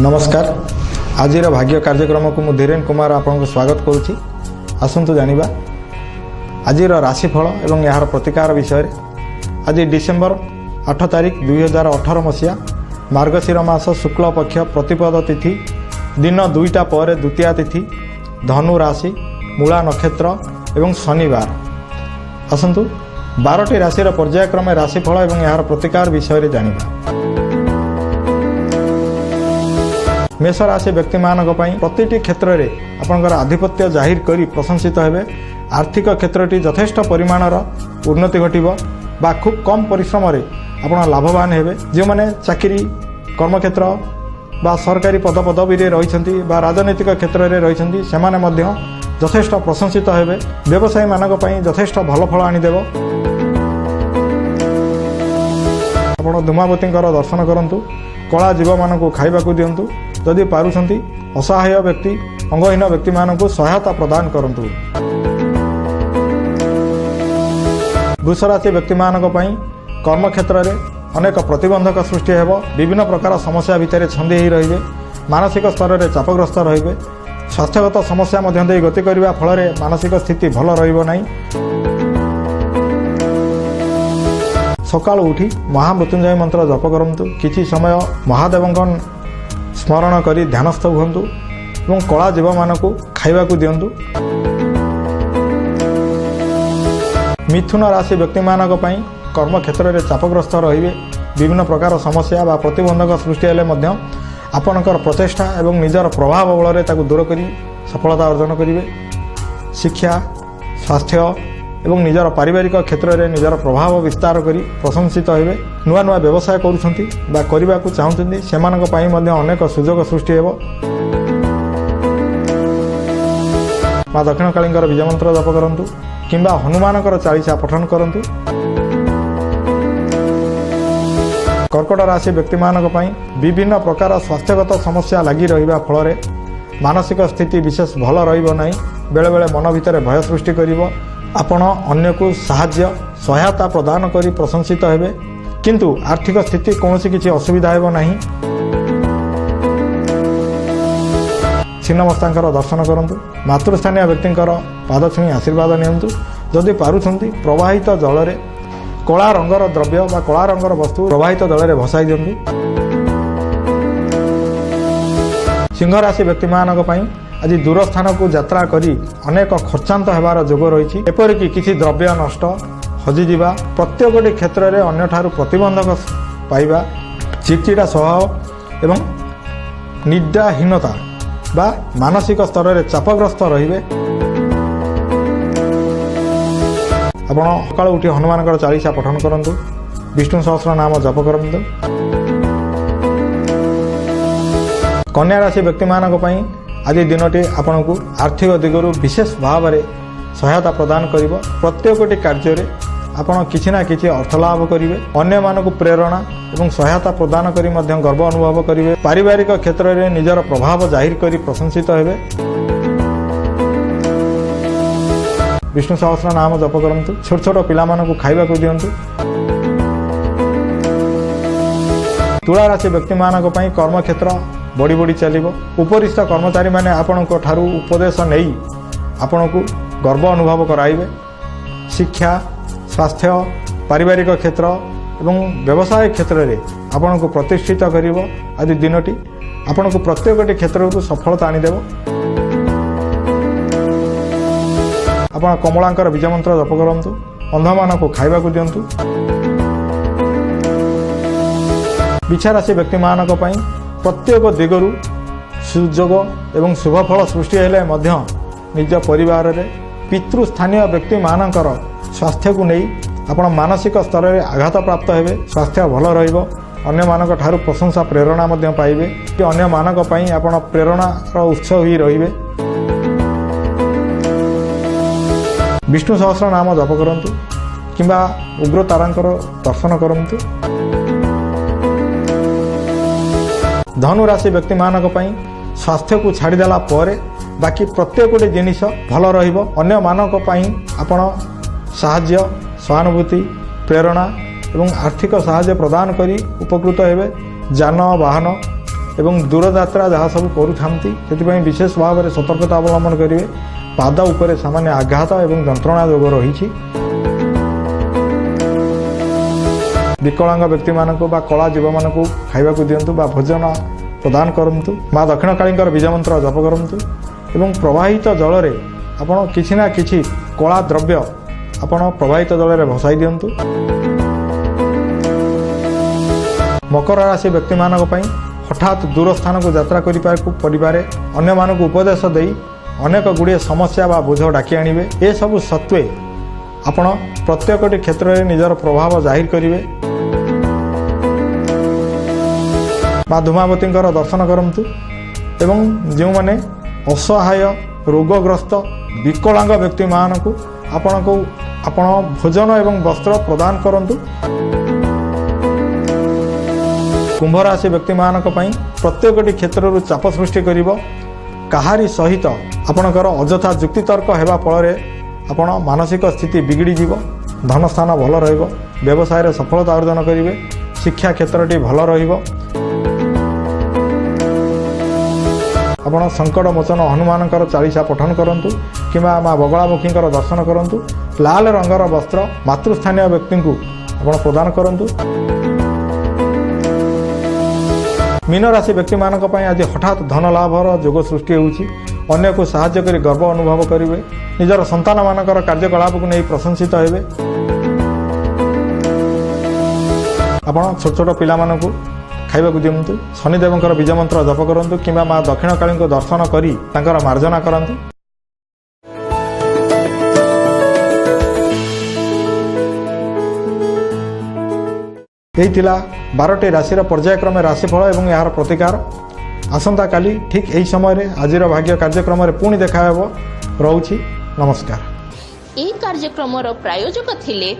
ନମସ୍କାର, ଆଜିର ଭାଗ୍ୟ କାର୍ଯ୍ୟକ୍ରମକୁ ମୁଁ ଧୀରେନ କୁମାର ଆପଣଙ୍କୁ ସ୍ୱାଗତ କରୁଛି। ଆସନ୍ତୁ ଜାଣିବା ଆଜିର ରାଶିଫଳ ଏବଂ ଏହାର ପ୍ରତିକାର ବିଷୟରେ। ଆଜି ଡିସେମ୍ବର 8 ତାରିଖ 2018 ମସିହା, ମାର୍ଗଶିର ମାସ ଶୁକ୍ଳ ପକ୍ଷ ପ୍ରତିପଦ ତିଥି, ଦିନ 2ଟା ପରେ ଦ୍ୱିତୀୟା ତିଥି, ଧନୁ ରାଶି, ମୂଳା ନକ୍ଷତ୍ର ଏବଂ ଶନିବାର। ଆସନ୍ତୁ 12ଟି ରାଶିର ପର୍ଯ୍ୟାୟକ୍ରମେ ରାଶିଫଳ ଏବଂ ଏହାର ପ୍ରତିକାର ବିଷୟରେ ଜାଣିବା। ମେଷ ରାଶି ବ୍ୟକ୍ତିମାନଙ୍କ ପାଇଁ ପ୍ରତିଟି କ୍ଷେତ୍ରରେ ଆପଣଙ୍କର ଆଧିପତ୍ୟ ଜାହିର କରି ପ୍ରଶଂସିତ ହେବେ। ଆର୍ଥିକ କ୍ଷେତ୍ରଟି ଯଥେଷ୍ଟ ପରିମାଣର ଉନ୍ନତି ଘଟିବ ବା ଖୁବ୍ କମ୍ ପରିଶ୍ରମରେ ଆପଣ ଲାଭବାନ ହେବେ। ଯେଉଁମାନେ ଚାକିରି, କର୍ମକ୍ଷେତ୍ର ବା ସରକାରୀ ପଦପଦବୀରେ ରହିଛନ୍ତି ବା ରାଜନୈତିକ କ୍ଷେତ୍ରରେ ରହିଛନ୍ତି, ସେମାନେ ମଧ୍ୟ ଯଥେଷ୍ଟ ପ୍ରଶଂସିତ ହେବେ। ବ୍ୟବସାୟୀମାନଙ୍କ ପାଇଁ ଯଥେଷ୍ଟ ଭଲ ଫଳ ଆଣିଦେବ। ଆପଣ ଧୂମାବତୀଙ୍କର ଦର୍ଶନ କରନ୍ତୁ, କଳା ଜୀବମାନଙ୍କୁ ଖାଇବାକୁ ଦିଅନ୍ତୁ। ଯଦି ପାରୁଛନ୍ତି ଅସହାୟ ବ୍ୟକ୍ତି, ଅଙ୍ଗହୀନ ବ୍ୟକ୍ତିମାନଙ୍କୁ ସହାୟତା ପ୍ରଦାନ କରନ୍ତୁ। ବୃଷ ରାଶି ବ୍ୟକ୍ତିମାନଙ୍କ ପାଇଁ କର୍ମକ୍ଷେତ୍ରରେ ଅନେକ ପ୍ରତିବନ୍ଧକ ସୃଷ୍ଟି ହେବ। ବିଭିନ୍ନ ପ୍ରକାର ସମସ୍ୟା ଭିତରେ ଛନ୍ଦି ହୋଇ ରହିବେ। ମାନସିକ ସ୍ତରରେ ଚାପଗ୍ରସ୍ତ ରହିବେ। ସ୍ୱାସ୍ଥ୍ୟଗତ ସମସ୍ୟା ମଧ୍ୟ ଦେଇ ଗତି କରିବା ଫଳରେ ମାନସିକ ସ୍ଥିତି ଭଲ ରହିବ ନାହିଁ। ସକାଳୁ ଉଠି ମହାମୃତ୍ୟୁଞ୍ଜୟ ମନ୍ତ୍ର ଜପ କରନ୍ତୁ। କିଛି ସମୟ ମହାଦେବଙ୍କ ସ୍ମରଣ କରି ଧ୍ୟାନସ୍ଥ ହୁଅନ୍ତୁ ଏବଂ କଳା ଜୀବମାନଙ୍କୁ ଖାଇବାକୁ ଦିଅନ୍ତୁ। ମିଥୁନ ରାଶି ବ୍ୟକ୍ତିମାନଙ୍କ ପାଇଁ କର୍ମକ୍ଷେତ୍ରରେ ଚାପଗ୍ରସ୍ତ ରହିବେ। ବିଭିନ୍ନ ପ୍ରକାର ସମସ୍ୟା ବା ପ୍ରତିବନ୍ଧକ ସୃଷ୍ଟି ହେଲେ ମଧ୍ୟ ଆପଣଙ୍କର ପ୍ରଚେଷ୍ଟା ଏବଂ ନିଜର ପ୍ରଭାବ ବଳରେ ତାକୁ ଦୂର କରି ସଫଳତା ଅର୍ଜନ କରିବେ। ଶିକ୍ଷା, ସ୍ୱାସ୍ଥ୍ୟ ଏବଂ ନିଜର ପାରିବାରିକ କ୍ଷେତ୍ରରେ ନିଜର ପ୍ରଭାବ ବିସ୍ତାର କରି ପ୍ରଶଂସିତ ହେବେ। ନୂଆ ନୂଆ ବ୍ୟବସାୟ କରୁଛନ୍ତି ବା କରିବାକୁ ଚାହୁଁଛନ୍ତି, ସେମାନଙ୍କ ପାଇଁ ମଧ୍ୟ ଅନେକ ସୁଯୋଗ ସୃଷ୍ଟି ହେବ। ମା ଦକ୍ଷିଣକାଳୀଙ୍କର ବୀଜମନ୍ତ୍ର ଜପ କରନ୍ତୁ କିମ୍ବା ହନୁମାନଙ୍କର ଚାଳିଶା ପଠନ କରନ୍ତୁ। କର୍କଟ ରାଶି ବ୍ୟକ୍ତିମାନଙ୍କ ପାଇଁ ବିଭିନ୍ନ ପ୍ରକାର ସ୍ୱାସ୍ଥ୍ୟଗତ ସମସ୍ୟା ଲାଗି ରହିବା ଫଳରେ ମାନସିକ ସ୍ଥିତି ବିଶେଷ ଭଲ ରହିବ ନାହିଁ। ବେଳେବେଳେ ମନ ଭିତରେ ଭୟ ସୃଷ୍ଟି କରିବ। ଆପଣ ଅନ୍ୟକୁ ସାହାଯ୍ୟ ସହାୟତା ପ୍ରଦାନ କରି ପ୍ରଶଂସିତ ହେବେ, କିନ୍ତୁ ଆର୍ଥିକ ସ୍ଥିତି କୌଣସି କିଛି ଅସୁବିଧା ହେବ ନାହିଁ। ଛିନ୍ନମସ୍ତାଙ୍କର ଦର୍ଶନ କରନ୍ତୁ। ମାତୃସ୍ଥାନୀୟ ବ୍ୟକ୍ତିଙ୍କର ପାଦ ଛୁଇଁ ଆଶୀର୍ବାଦ ନିଅନ୍ତୁ। ଯଦି ପାରୁଛନ୍ତି ପ୍ରବାହିତ ଜଳରେ କଳା ରଙ୍ଗର ଦ୍ରବ୍ୟ ବା କଳା ରଙ୍ଗର ବସ୍ତୁ ପ୍ରବାହିତ ଜଳରେ ଭସାଇ ଦିଅନ୍ତୁ। ସିଂହ ରାଶି ବ୍ୟକ୍ତିମାନଙ୍କ ପାଇଁ ଆଜି ଦୂର ସ୍ଥାନକୁ ଯାତ୍ରା କରି ଅନେକ ଖର୍ଚ୍ଚାନ୍ତ ହେବାର ଯୋଗ ରହିଛି। ଏପରିକି କିଛି ଦ୍ରବ୍ୟ ନଷ୍ଟ, ହଜିଯିବା, ପ୍ରତ୍ୟେକଟି କ୍ଷେତ୍ରରେ ଅନ୍ୟଠାରୁ ପ୍ରତିବନ୍ଧକ ପାଇବା, ଚିଡ଼ଚିଡ଼ା ସ୍ୱଭାବ ଏବଂ ନିଦ୍ରାହୀନତା ବା ମାନସିକ ସ୍ତରରେ ଚାପଗ୍ରସ୍ତ ରହିବେ। ଆପଣ ସକାଳୁ ଉଠି ହନୁମାନଙ୍କର ଚାଳିଶା ପଠନ କରନ୍ତୁ, ବିଷ୍ଣୁ ସହସ୍ର ନାମ ଜପ କରନ୍ତୁ। କନ୍ୟା ରାଶି ବ୍ୟକ୍ତିମାନଙ୍କ ପାଇଁ ଆଜି ଦିନଟି ଆପଣଙ୍କୁ ଆର୍ଥିକ ଦିଗରୁ ବିଶେଷ ଭାବରେ ସହାୟତା ପ୍ରଦାନ କରିବ। ପ୍ରତ୍ୟେକଟି କାର୍ଯ୍ୟରେ ଆପଣ କିଛି ନା କିଛି ଅର୍ଥ ଲାଭ କରିବେ। ଅନ୍ୟମାନଙ୍କୁ ପ୍ରେରଣା ଏବଂ ସହାୟତା ପ୍ରଦାନ କରି ମଧ୍ୟ ଗର୍ବ ଅନୁଭବ କରିବେ। ପାରିବାରିକ କ୍ଷେତ୍ରରେ ନିଜର ପ୍ରଭାବ ଜାହିର କରି ପ୍ରଶଂସିତ ହେବେ। ବିଷ୍ଣୁ ସହସ୍ର ନାମ ଜପ କରନ୍ତୁ। ଛୋଟ ଛୋଟ ପିଲାମାନଙ୍କୁ ଖାଇବାକୁ ଦିଅନ୍ତୁ। ତୁଳା ରାଶି ବ୍ୟକ୍ତିମାନଙ୍କ ପାଇଁ କର୍ମକ୍ଷେତ୍ର ବଢ଼ି ବଢ଼ି ଚାଲିବ। ଉପରିସ୍ଥ କର୍ମଚାରୀମାନେ ଆପଣଙ୍କ ଠାରୁ ଉପଦେଶ ନେଇ ଆପଣଙ୍କୁ ଗର୍ବ ଅନୁଭବ କରାଇବେ। ଶିକ୍ଷା, ସ୍ୱାସ୍ଥ୍ୟ, ପାରିବାରିକ କ୍ଷେତ୍ର ଏବଂ ବ୍ୟବସାୟ କ୍ଷେତ୍ରରେ ଆପଣଙ୍କୁ ପ୍ରତିଷ୍ଠିତ କରିବ। ଆଜି ଦିନଟି ଆପଣଙ୍କୁ ପ୍ରତ୍ୟେକଟି କ୍ଷେତ୍ରରୁ ସଫଳତା ଆଣିଦେବ। ଆପଣ କମଳାଙ୍କର ବୀଜମନ୍ତ୍ର ଜପ କରନ୍ତୁ। ଅନ୍ଧମାନଙ୍କୁ ଖାଇବାକୁ ଦିଅନ୍ତୁ। ବିଛା ରାଶି ବ୍ୟକ୍ତିମାନଙ୍କ ପାଇଁ ପ୍ରତ୍ୟେକ ଦିଗରୁ ସୁଯୋଗ ଏବଂ ଶୁଭଫଳ ସୃଷ୍ଟି ହେଲେ ମଧ୍ୟ ନିଜ ପରିବାରରେ ପିତୃସ୍ଥାନୀୟ ବ୍ୟକ୍ତିମାନଙ୍କର ସ୍ୱାସ୍ଥ୍ୟକୁ ନେଇ ଆପଣ ମାନସିକ ସ୍ତରରେ ଆଘାତପ୍ରାପ୍ତ ହେବେ। ସ୍ୱାସ୍ଥ୍ୟ ଭଲ ରହିବ। ଅନ୍ୟମାନଙ୍କ ଠାରୁ ପ୍ରଶଂସା ପ୍ରେରଣା ମଧ୍ୟ ପାଇବେ କି ଅନ୍ୟମାନଙ୍କ ପାଇଁ ଆପଣ ପ୍ରେରଣାର ଉତ୍ସ ହୋଇ ରହିବେ। ବିଷ୍ଣୁ ସହସ୍ର ନାମ ଜପ କରନ୍ତୁ କିମ୍ବା ଉଗ୍ରତାରାଙ୍କର ଦର୍ଶନ କରନ୍ତୁ। ଧନୁ ରାଶି ବ୍ୟକ୍ତିମାନଙ୍କ ପାଇଁ ସ୍ୱାସ୍ଥ୍ୟକୁ ଛାଡ଼ିଦେଲା ପରେ ବାକି ପ୍ରତ୍ୟେକଟି ଜିନିଷ ଭଲ ରହିବ। ଅନ୍ୟମାନଙ୍କ ପାଇଁ ଆପଣ ସାହାଯ୍ୟ, ସହାନୁଭୂତି, ପ୍ରେରଣା ଏବଂ ଆର୍ଥିକ ସାହାଯ୍ୟ ପ୍ରଦାନ କରି ଉପକୃତ ହେବେ। ଯାନବାହନ ଏବଂ ଦୂରଯାତ୍ରା ଯାହା ସବୁ କରୁଥାନ୍ତି ସେଥିପାଇଁ ବିଶେଷ ଭାବରେ ସତର୍କତା ଅବଲମ୍ବନ କରିବେ। ପାଦ ଉପରେ ସାମାନ୍ୟ ଆଘାତ ଏବଂ ଯନ୍ତ୍ରଣା ଯୋଗ ରହିଛି। ବିକଳାଙ୍ଗ ବ୍ୟକ୍ତିମାନଙ୍କୁ ବା କଳା ଜୀବମାନଙ୍କୁ ଖାଇବାକୁ ଦିଅନ୍ତୁ ବା ଭୋଜନ ପ୍ରଦାନ କରନ୍ତୁ। ମା ଦକ୍ଷିଣକାଳୀଙ୍କର ବୀଜମନ୍ତ୍ର ଜପ କରନ୍ତୁ ଏବଂ ପ୍ରବାହିତ ଜଳରେ ଆପଣ କିଛି ନା କିଛି କଳା ଦ୍ରବ୍ୟ ଆପଣ ପ୍ରବାହିତ ଜଳରେ ଭସାଇ ଦିଅନ୍ତୁ। ମକର ରାଶି ବ୍ୟକ୍ତିମାନଙ୍କ ପାଇଁ ହଠାତ୍ ଦୂର ସ୍ଥାନକୁ ଯାତ୍ରା କରିବାକୁ ପଡ଼ିପାରେ। ଅନ୍ୟମାନଙ୍କୁ ଉପଦେଶ ଦେଇ ଅନେକ ଗୁଡ଼ିଏ ସମସ୍ୟା ବା ବୋଝ ଡାକି ଆଣିବେ। ଏସବୁ ସତ୍ତ୍ୱେ ଆପଣ ପ୍ରତ୍ୟେକଟି କ୍ଷେତ୍ରରେ ନିଜର ପ୍ରଭାବ ଜାହିର କରିବେ। ମା ଧୂମାବତୀଙ୍କର ଦର୍ଶନ କରନ୍ତୁ ଏବଂ ଯେଉଁମାନେ ଅସହାୟ, ରୋଗଗ୍ରସ୍ତ, ବିକଳାଙ୍ଗ ବ୍ୟକ୍ତିମାନଙ୍କୁ ଆପଣଙ୍କୁ ଆପଣ ଭୋଜନ ଏବଂ ବସ୍ତ୍ର ପ୍ରଦାନ କରନ୍ତୁ। କୁମ୍ଭ ରାଶି ବ୍ୟକ୍ତିମାନଙ୍କ ପାଇଁ ପ୍ରତ୍ୟେକଟି କ୍ଷେତ୍ରରୁ ଚାପ ସୃଷ୍ଟି କରିବ। କାହାରି ସହିତ ଆପଣଙ୍କର ଅଯଥା ଯୁକ୍ତିତର୍କ ହେବା ଫଳରେ ଆପଣ ମାନସିକ ସ୍ଥିତି ବିଗିଡ଼ିଯିବ। ଧନସ୍ଥାନ ଭଲ ରହିବ, ବ୍ୟବସାୟରେ ସଫଳତା ଅର୍ଜନ କରିବେ, ଶିକ୍ଷା କ୍ଷେତ୍ରଟି ଭଲ ରହିବ। ଆପଣ ସଙ୍କଟ ମୋଚନ ହନୁମାନଙ୍କର ଚାଳିଶା ପଠନ କରନ୍ତୁ କିମ୍ବା ମା ବଗଳାମୁଖୀଙ୍କର ଦର୍ଶନ କରନ୍ତୁ। ଲାଲ ରଙ୍ଗର ବସ୍ତ୍ର ମାତୃସ୍ଥାନୀୟ ବ୍ୟକ୍ତିଙ୍କୁ ଆପଣ ପ୍ରଦାନ କରନ୍ତୁ। ମୀନ ରାଶି ବ୍ୟକ୍ତିମାନଙ୍କ ପାଇଁ ଆଜି ହଠାତ୍ ଧନ ଲାଭର ଯୋଗ ସୃଷ୍ଟି ହେଉଛି। ଅନ୍ୟକୁ ସାହାଯ୍ୟ କରି ଗର୍ବ ଅନୁଭବ କରିବେ। ନିଜର ସନ୍ତାନମାନଙ୍କର କାର୍ଯ୍ୟକଳାପକୁ ନେଇ ପ୍ରଶଂସିତ ହେବେ। ଆପଣ ଛୋଟ ଛୋଟ ପିଲାମାନଙ୍କୁ ଖାଇବାକୁ ଦିଅନ୍ତୁ। ଶନିଦେବଙ୍କର ବୀଜମନ୍ତ୍ର ଜପ କରନ୍ତୁ କିମ୍ବା ମା ଦକ୍ଷିଣକାଳୀଙ୍କୁ ଦର୍ଶନ କରି ତାଙ୍କର ମାର୍ଜନା କରନ୍ତୁ। ଏହି ଥିଲା 12ଟି ରାଶିର ପର୍ଯ୍ୟାୟକ୍ରମେ ରାଶିଫଳ ଏବଂ ଏହାର ପ୍ରତିକାର। ଆସନ୍ତାକାଲି ଠିକ୍ ଏହି ସମୟରେ ଆଜିର ଭାଗ୍ୟ କାର୍ଯ୍ୟକ୍ରମରେ ପୁଣି ଦେଖା ହେବ। ରହୁଛି, ନମସ୍କାର। ଏହି କାର୍ଯ୍ୟକ୍ରମର ପ୍ରାୟୋଜକ ଥିଲେ